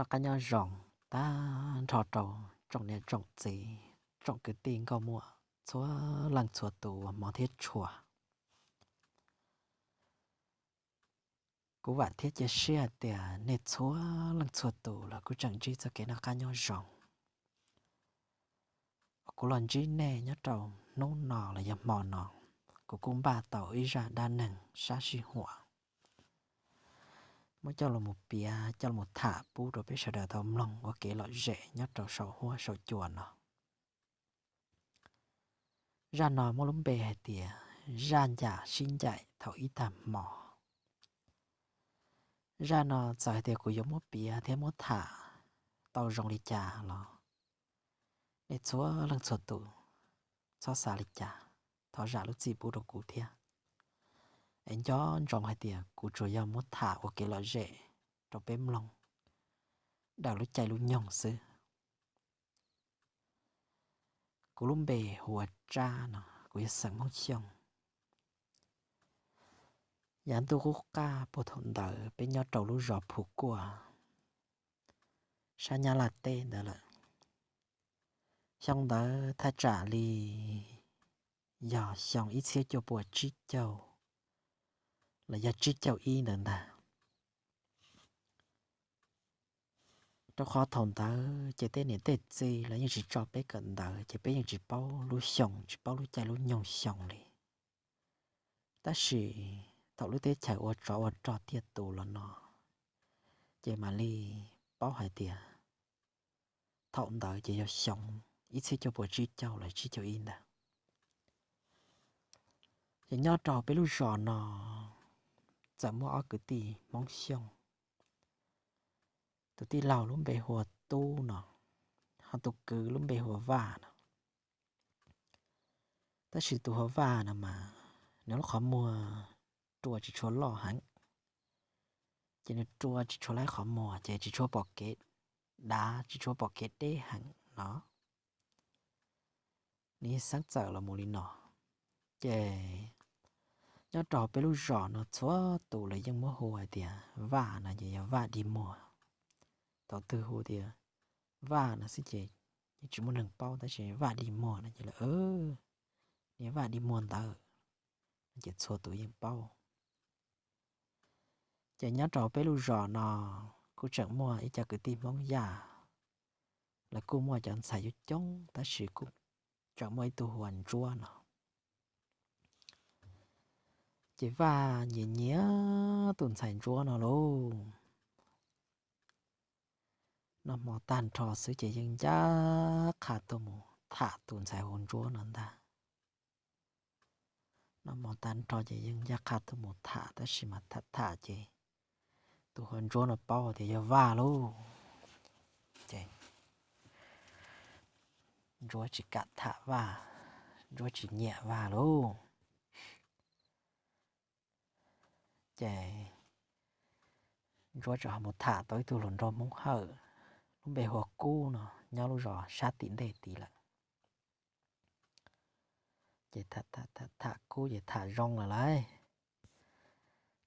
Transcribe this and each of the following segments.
Noj qab nyob zoo tag nrho rau tsoom niam tsoom txiv, tsoom kwv tij nkauj muam txhua leej txhua tus uas hmov thiab tshua. Kuv vam thiab cia siab hais tias nej txhua leej txhua tus los kuj tseem ntsib txoj kev noj qab nyob zoo. Kuv los ntsib nej nyob rau hnub no los yog hmo no, kuv kuj npaj tau ib zaj dab neeg sab sij huam muab coj los mus piav, coj los mus tham pub rau peb sawv daws tau mloog ua kev lom zem nyob rau saum huab saum cua no. Zaj no muaj lub npe hais tias zaj ncas sib ncaim thaum ib tag hmo. Zaj no txawm hais tias kuv yuav muab piav thiab muab tham tau zoo li cas los nej txhua leej txhua tus txhob xav li cas, thov zam lub txim pub rau kuv thiab. Es nco ntsoov hais tias kuv tsuas yog muab tham ua kev lom zem rau peb mloog daws lub caij lub nyoog xwb. Kuv lub npe hu ua Tsab no, kuv yog xeem Hmoob Xyooj. Yav ntuj qub qab puag thaum ntawd peb nyob rau lub zos Phu Kuaj, sab Nyab Laj teb ntawd lawm. Xyoo ntawd thaj tsam li yog xyoo ib txhiab cuaj puas tsib caug los yog tsib caug ib ntawd ntag. Rau qhov thaum ntawd ces tej niam tej txiv los yeej tsis tso peb kawm ntawv ces peb yeej tsis paub lub xyoo, tsis paub lub caij lub nyoog xyoo li. Tab sis thaum lub teb chaws ua tsov ua rog tiaj tus los no ces mam li paub hais tias thaum ntawd ces yog xyoo ib txhiab cuaj puas tsib caug los tsib caug ib ntawd. Ces nyob rau peb lub zos no txawm muaj ob kwv tij Hmoob Xyooj. Tus tij laug lub npe hu ua Tub no, ho tus kwv lub npe hu ua Vaj no. Tab sis tus hu ua Vaj no mas nws lub qhov muag rua tsis tshua loj heev, ces nws rua tsis tshua laib qhov muag ces tsis tshua pom kev dav, tsis tshua pom kev deb heev no. Nws yeej xeeb txawm los mus li no. Ces nyob rau peb lub zos no txhua tus los yeej muab hu hais tias Vaj no ces yog Vaj Dig Muag. Thaum twg hu tias Vaj no xwb ces yeej tsis muaj neeg paub, tab sis Vaj Dig Muag no ces lawv, niag Vaj Dig Muag ntawd no ces txhua tus yeej paub. Ces nyob rau peb lub zos no kuj tseem muaj ib co kwv tij Hmoob Yaj, lawv kuj muaj cov ntxhais coob coob tab sis kuj tseem muaj ib tug hu ua Ntsuab no. Ces Vaj nyiam nyiam tus ntxhais Ntsuab no lauj. Noj hmo tag nrho xwb ces yeej ncaj qha tuaj mus tham tus ntxhais hu ua Ntsuab no ntag. Noj hmo tag nrho ces yeej ncaj qha tuaj mus tham tab sis mas tham tham ces tus hu ua Ntsuab no paub tias yog Vaj lauj. Ces Ntsuab tsis kam tham Vaj, Ntsuab tsis nyiam Vaj lauj. Ces Ntsuab txawm ho mus tham tau ib tug hluas nraug Hmoob Hawj, lub npe hu ua Kub no, nyob lub zos sab tim ntej tid lawm. Ces tham tham Kub ces tham zoo lawm lauj.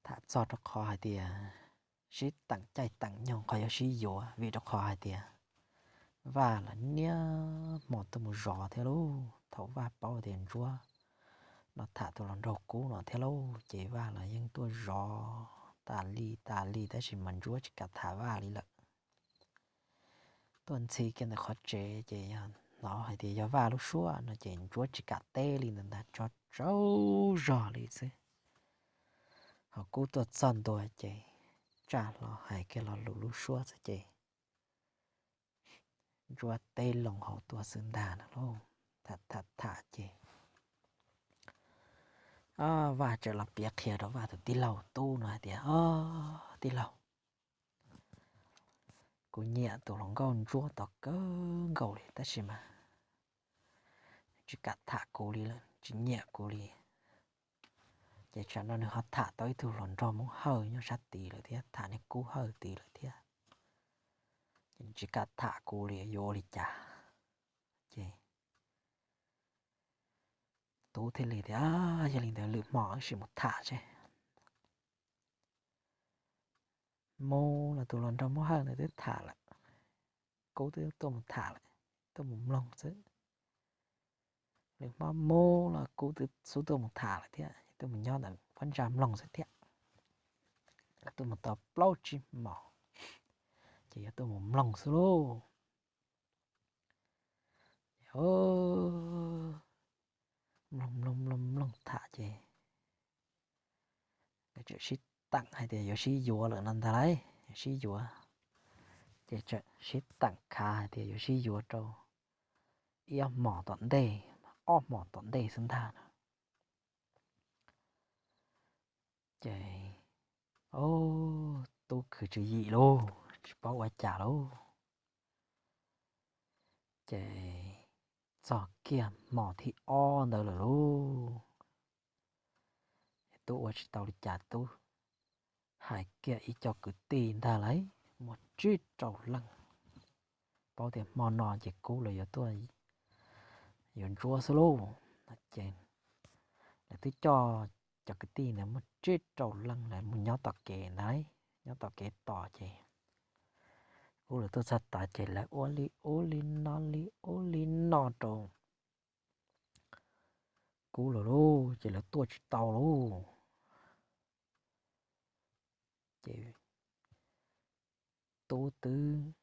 Tham txog rau qhov hais tias sib teem caij teem nyoog qhov yuav sib yuav, vim rau qhov hais tias Vaj los niaj hmo tuaj mus zov thiab lauj. Thaum Vaj paub tias Ntsuab no tham tus hluas nraug Kub no thiab lauj, ces Vaj los yeej tuaj zov tas li tas li tab sis mas Ntsuab tsis kam tham Vaj li lawm. Tuaj ntxhi kiag ntawm qhov tsev ces yog hnov hais tias yog Vaj lub suab no ces Ntsuab tsis kam teb li ntawd ntag, tso tsaug zog li xwb. Ho Kub tuaj txog ntua ces tsa hlo hais kiag lo lus lub suab xwb ces Ntsuab teb loo hauv tuaj xwb ntag no lauj. Tham tham tham ces Vaj txawm los piav qhia rau Vaj tus tij laug Tub no hais tias, Au, tij laug, kuv nyiam tus hluas nkauj Ntsuab tau kawg nkaus li tab sis mas tsis kam tham kuv li lawm, tsis nyiam kuv li. Ces tsam no nws ho tham tau ib tug hluas nraug Hmoob Hawj nyob sab tid lawm thiab, tham niag Kub Hawj tid lawm thiab. Ces nws tsis kam tham kuv li, yuav ua li cas? Ces Tub thiaj li tias, Yog li ntawd lwm hmo wb sim mus tham seb. Mus los tus hluas nraug Hmoob Hawj ntawd twb tham lawm, Kub twb tuaj mus tham lawm, tuaj mus mloog xwb. Lwm hmo mus los Kub twb xub tuaj mus tham lawm thiab, tuaj mus nyob ntawm phab ntsa mloog xwb thiab. Tuaj mus tau plaub tsib hmos, ces yog tuaj mus mloog xwb lauj. Mloog mloog mloog mloog tham ces nkawd txawm sib teem hais tias yuav sib yuav lawm no ntag lauj, yuav sib yuav. Ces txawm sib teem khav hais tias yuav sib yuav rau ib ob hmos tom ntej, ob hmos tom ntej xwb ntag no. Ces Tub khwv tswv yim lauj, tsis paub ua cas lauj. Ces txog kiag hmo thib ob ntawd lawm lauj, Tub ua tsis tau li cas, Tub hais kiag ib co kwv tij ntag lauj, muaj tsib rau leej. Paub tias hmo no ces Kub lawv yuav tuaj yuav Ntsuab xwb lauj. Ces lawv twb coj cov kwv tij ntawd muaj tsib rau leej lawv mus nyob tom kev ntag lauj, nyob tom kev tos ces Kub lawv tuaj txog tod ces lawv ua li ub li no li ub li no rau Kub lawv lauj, ces lawv tuaj tsis tau lauj. Ces Tub twb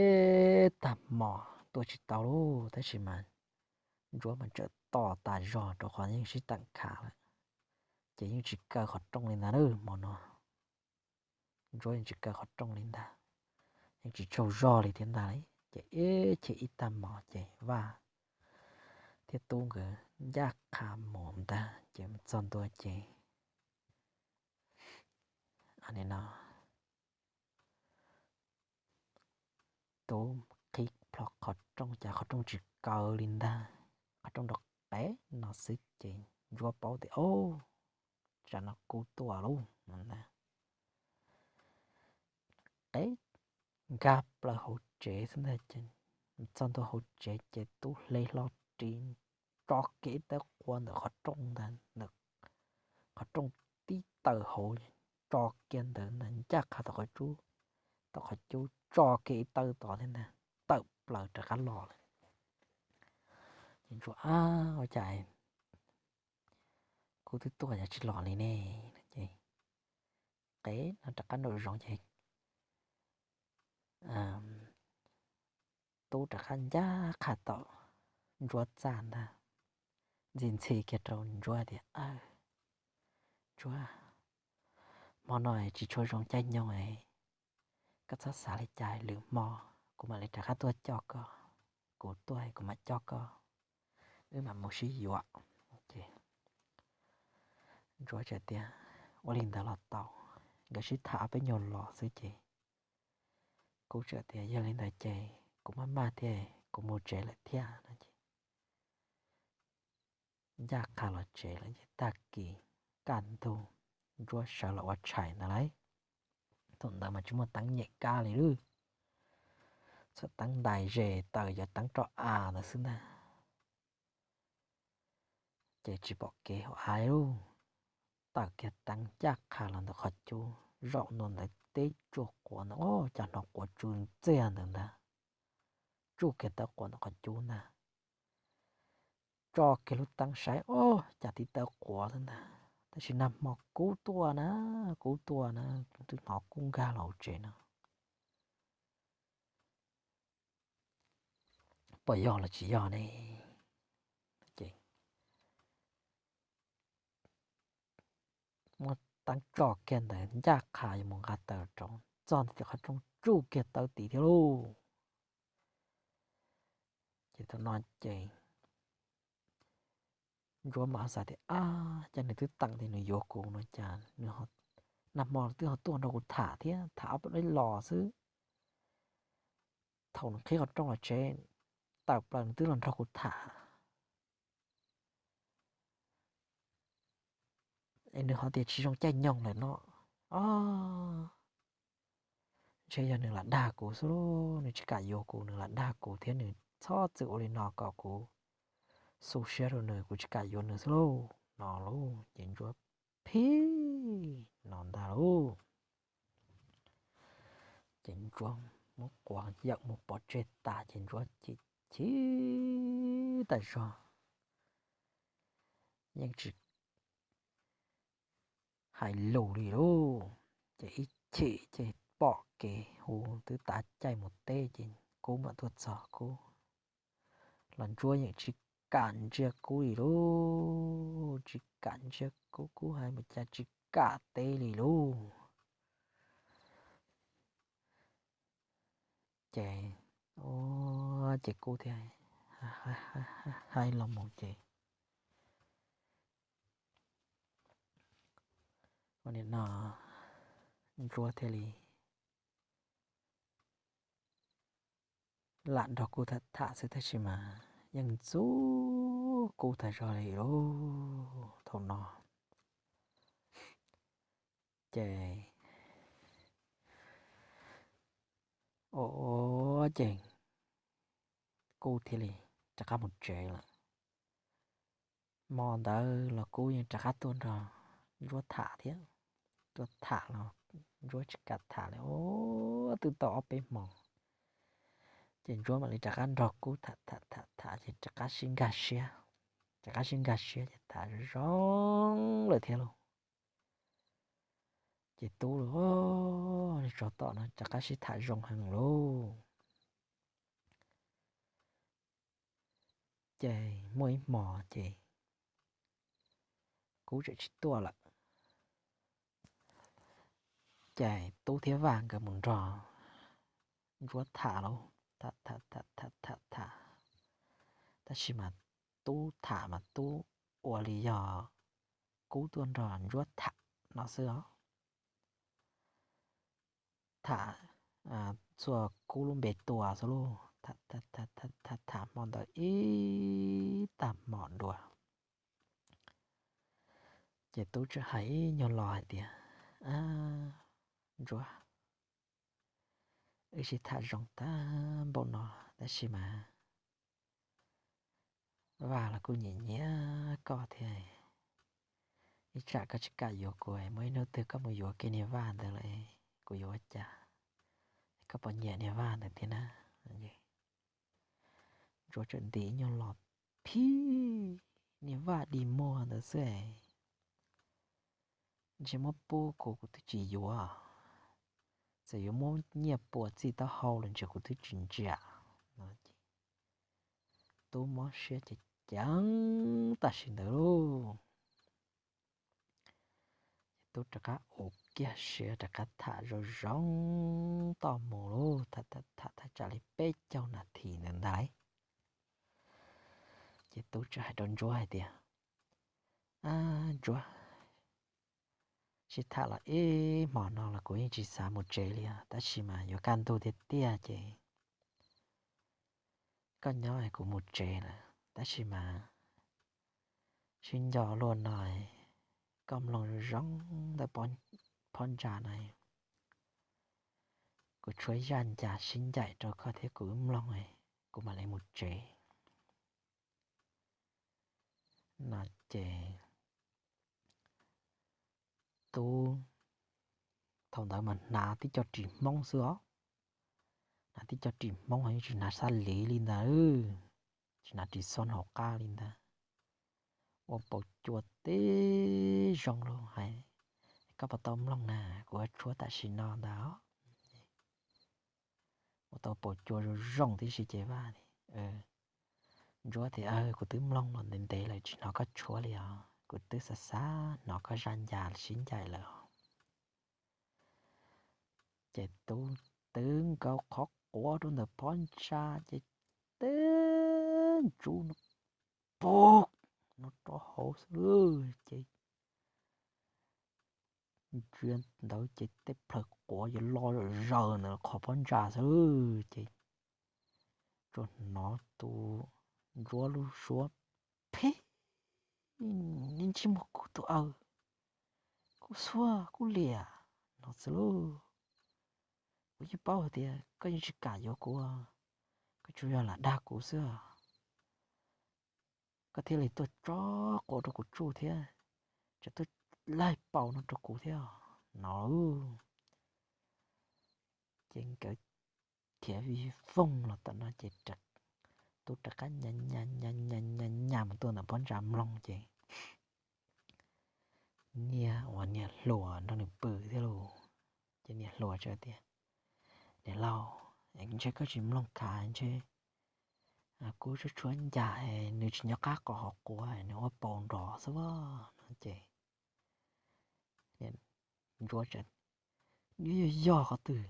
ib tag hmo tuaj tsis tau lauj, tab sis mas Ntsuab mas txawm tos tas zog rau qhov yeej sib teem khav lawm, ces yeej tsis kaw qhov rooj li ntag lauj hmo no. Ntsuab yeej tsis kaw qhov rooj li ntag, yeej tsis tsaug zog li thiab ntag lauj. Ces ib chim ib tag hmo ces Vaj thiab Tub nkawd ncaj qha mus ntag, ces mus txog ntua ces no Tub qhib plho qhov rooj, cas qhov rooj tsis kaw li ntag, qhov rooj rau qev no xwb ces Ntsuab paub tias, Au, tsam no Kub tuaj lauj no ntag. Qev nkag plaws hauv tsev xwb ntag ces txog ntua hauv tsev ces Tub hle hlo ris tso kiag ib tawb quav ntawm qhov rooj ntag, qhov rooj tib tawm hauv, tso kiag ntawd ntag, ncaj qha tom qhov cub, tom qhov cub tso kiag ib tawb tod thiab ntag, tawm plaws rov qab los lawm. Ces Ntsuab, Ab, ua cas Kub twb tuaj cas tsis los li ne? Ces qev no rov qab nraum zoov ces Tub rov qab ncaj qha tom Ntsuab txaj ntag, ntxhi ntxhi kiag rau Ntsuab tias, Aw, Ntsuab, hmo no tsis tshua zoo caij nyoog, koj txhob xav li cas, lwm hmo kuv mam li rov qab tuaj coj koj, kuv tuaj kuv mam coj koj, wb mam mus sib yuav. Ces Ntsuab txawm tias, Ua li ntawd los tau. Nkawd sib tham ob peb nyuag los xwb ces Kub txawm tias, Yog li ntawd ces kuv maj maj thiab, kuv mus tsev lawm thiab no ces ncaj qha los tsev lawm ces tag kis kaj ntug Ntsuab sawv los ua tshais ntag lauj. Thaum ntawd mas tsis muaj teeb nyem kab li lawm, txawm teeb ntais ze taws cov teeb roj av ntawd xwb ntag. Ces tsis pom kev hauv av lauj, tawm kiag teeb ncaj qha los ntawm qhov cub, zaum ntua ntawd teb tsuj quav ntawd, cas hnov quav tsuj ntxiag ntawd ntag, tsuj kiag tawb quav ntawm qhov cub ntag, tso kiag lub teeb saib, Au, cas tib tawb quav xwb ntag, tab sis nag hmo Kub tuaj na, Kub tuaj na, twb hnov Kub nkag los hauv tsev no. Puas yog los tsis yog ne? Ces muab teeb tso kiag ntawd ncaj qha yuav mus nqa taws rau, txog ntawm qhov rooj tsuj kiag tawb tid thiab lauj. Ces thaum no ces Ntsuab mam xav tias, Ab, cas nws twb teem tias nws yuav kuv no cas nws, nag hmo twb ho tuaj nrog kuv tham thiab, tham ob peb los xwb. Thaum nws qhib qhov rooj los tsev, tawm plaws nws twb los nrog kuv tham. Es nws ho tias tsis zoo caij nyoog lawm no. Ntshe yog nws lam dag kuv xwb lauj, nws tsis kam yuav kuv, nws lam dag kuv thiab nws txhob txwm ua li no kom kuv xu siab rau nws, kuv tsis kam yuav nws xwb lauj no lauj. Ces Ntsuab phij no ntag lauj. Ces Ntsuab muab quav yawm mus pov tseg tas ces Ntsuab chim chim tas zog, yeej tsis hais lus li lauj. Ces ib chim ces pom kev hu twb tav caij mus teb ces Kub mam tuaj txog. Kub los Ntsuab yeej tsis kam ntsia Kub li lauj, tsis kam ntsia Kub, Kub hais mus cas tsis kam teb li lauj. Ces, ces Kub thiaj hais los mus ces ua li no Ntsuab thiaj li lam nrog Kub tham tham xwb tab sis mas yeej ntxub Kub tas zog li lauj thaum no. Ces ua ces Kub thiaj li rov qab mus tsev lawm. Hmo ntawd los Kub yeej rov qab tuaj nrog Ntsuab tham thiab. Tuaj tham los Ntsuab tsis kam tham li, twb tau ob peb hmo. Ces Ntsuab mam li rov qab nrog Kub tham tham tham tham ces rov qab sib nkag siab, rov qab sib nkag siab ces tham zoo zoo lawm thiab lauj. Ces Tub los tsov tom no rov qab sib tham zoo heev lauj. Ces muaj ib hmo ces Kub tseem tsis tuaj lawm. Ces Tub thiab Vaj nkawd mus nrog Ntsuab tham lauj, tham tham tham tham tham, tab sis mas Tub tham mas Tub ua li yog Kub tuaj nrog Ntsuab tham no xwb os. Tham txhua Kub lub npe tua xwb lauj, tham tham hmo ntawd ib tag hmo dua. Ces Tub txawm hais ib nyuag lo hais tias, Ntsuab, wb sib tham zoo tag npaum no tab sis mas Vaj los kuj nyiam nyiam koj thiab. Ib tsam koj tsis kam yuav kuv, muaj ib hnub twg koj mus yuav kiag niag Vaj ntawd lawm, kuv yuav ua cas? Koj puas nyiam niag Vaj ntawd thiab na? Ntsuab txawm ntim ib nyuag lo phib niag Vaj dig muag ntawd xwb, ntshe muab pub kuv kuv twb tsis yuav, txawm yuav muab nyiaj pua txij taub hau los ntshe kuv twb tsis ntsia no. Tub mob siab ceev ceev tam sim ntawd lauj. Ces Tub rov qab ua kiag siab rov qab tham zoo zoo toj mus lauj, tham tham tham thaj tsam li peb caug nas this ntawd ntag lauj. Ces Tub txawm hais rau Ntsuab hais tias, Ntsuab, sib tham los ib hmo no los kuv yeej tsis xav mus tsev li os, tab sis mas yuav kaj ntug tiag tiag ces koj nyob kuv mus tsev lawm, tab sis mas sib nco luaj no, koj mloog zoo zoo ntawm phab ntsa no, kuv tshuav zaj ncas sib ncaim rau koj thiab kuv wb mloog, kuv mam li mus tsev no. Ces Tub thaum ntawd mas hnav tib co ris Hmoob xwb os, hnav tib co ris Hmoob, yeej tsis hnav xab liv li ntag, tsis hnav ris xoj hauv qab li ntag. Ua paus cua tib zoo lauj, hais, Koj puas tau mloog na, kuv tshuab tam sim no ntag. Ua tau paus cua zoo zoo tib si ces Vaj, Ntsuab tias, Kuv twb mloog los ntev ntev lawm tsis hnov koj tshuab li os, kuv twb xav xav hnov koj zaj ncas sib ncaim lawm os. Ces Tub twb nkaus qhov quav rau ntawm phab ntsa ces tib ntsub no pug no rau hauv xwb ces ntsia ntawd ces tej plhaws quav yuav lo zom zaws ntawm qhov phab ntsa xwb ces tsuas hnov tus Ntsuab lub suab, Phib, ntsej muag kuv tus aw, kuv xuab kuv liam no xwb lauj. Kuv yeej paub hais tias koj yeej tsis kam yuav kuv, koj tsuas yog lam dag kuv xwb. Koj thiaj li tuaj tso quav rau kuv tsuj thiab, tseem tuaj laig paus no rau kuv thiab no. Ces nkawd khiav vij voog los tom no ces Tub rov qab nyas nyas nyas nyas mus tuaj ntawm phab ntsa mloog ces niag uas niam hluas nrog nws pw thiab lauj. Ces niam hluas txawm tias, Niam laus, ntshe koj tsis mloog khav ntshe kuv tshuab tshuab ncas nws tsis nco qab qhov hauv quav nws ua paus nrov xwb no ces Ntsuab, Nws yuav yog qhov twg?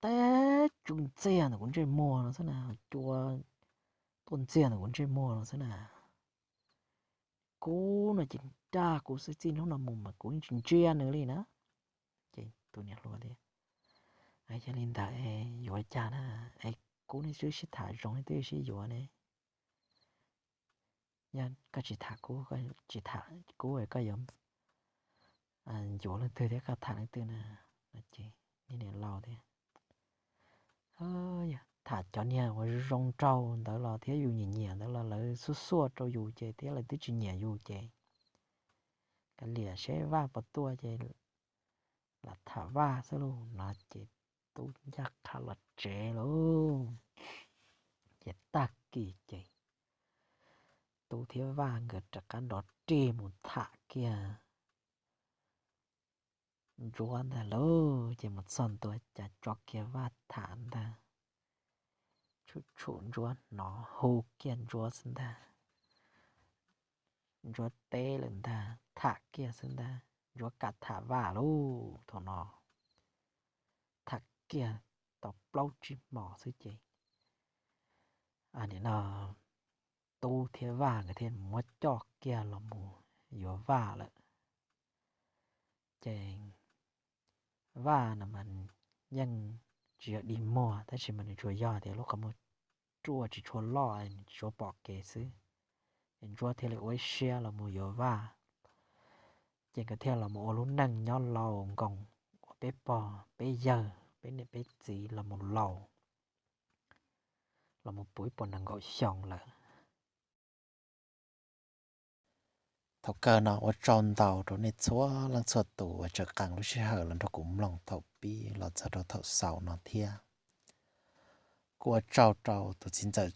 Teb tsuj ntxiag ntawm kuv ntsej muag no xwb na, cua tuaj ntxiag ntawm kuv ntsej muag no xwb na. Kuv no ces dag kuv xwb, txij hnub no mus mas kuv yeej tsis ntsia nws li na. Ces tus niam hluas tias, Yog li ntawd yuav cas na, es kuv nej twb sib tham zoo twb sib yuav ne. Yog koj tsis tham kuv, tsis tham kuv koj yuav yuav leej twg thiab koj tham leej twg na? Ces niam laus tias, Tham cov niag uas zoo nraug ntawd los thiab yus nyiam nyiam ntawd los lawv xuaj xuaj rau yus ces thiab lawv twb tsis nyiam yus ces kav liam seb Vaj puas tuaj ces lam tham Vaj xwb lauj no ces Tub ncaj qha los tsev lauj. Ces tag kis ces Tub thiab Vaj nkawd rov qab nrov rig mus tham kiag Ntsuab ntag lauj. Ces mus txog ntua cas tso kiag Vaj tham ntag, tshum tshum Ntsuab hnov hu kiag Ntsuab xwb ntag. Ntsuab teb lawm ntag, tham kiag xwb ntag, Ntsuab kam tham Vaj lauj thaum no. Tham kiag tau plaub tsib hmos xwb ces nim no Tub thiab Vaj nkawd thiaj muab coj kiag los mus yuav Vaj lawm. Ces Vaj no mas yeej tsis yog dig muag tab sis mas nws tsuas yog tias lub qhov muag ruaj tsis tshua loj, nws tsis tshua pom kev xwb. Ces Ntsuab thiaj li ua ib siab los mus yuav Vaj. Ces nkawd thiaj los mus ua lub neej nyob laus nkoos ua peb pog peb yawg peb niam peb txiv los mus laus, los mus puv ib puas nees nkaum xyoo lawm. Thaum kawg no ua tsaug ntau rau nej txhua leej txhua tus uas tseem qee lub sij hawm los nrog kuv mloog thaum pib los txog rau thaum xaus no thiab. Kuj ua tsaug rau tus txiv ntxawm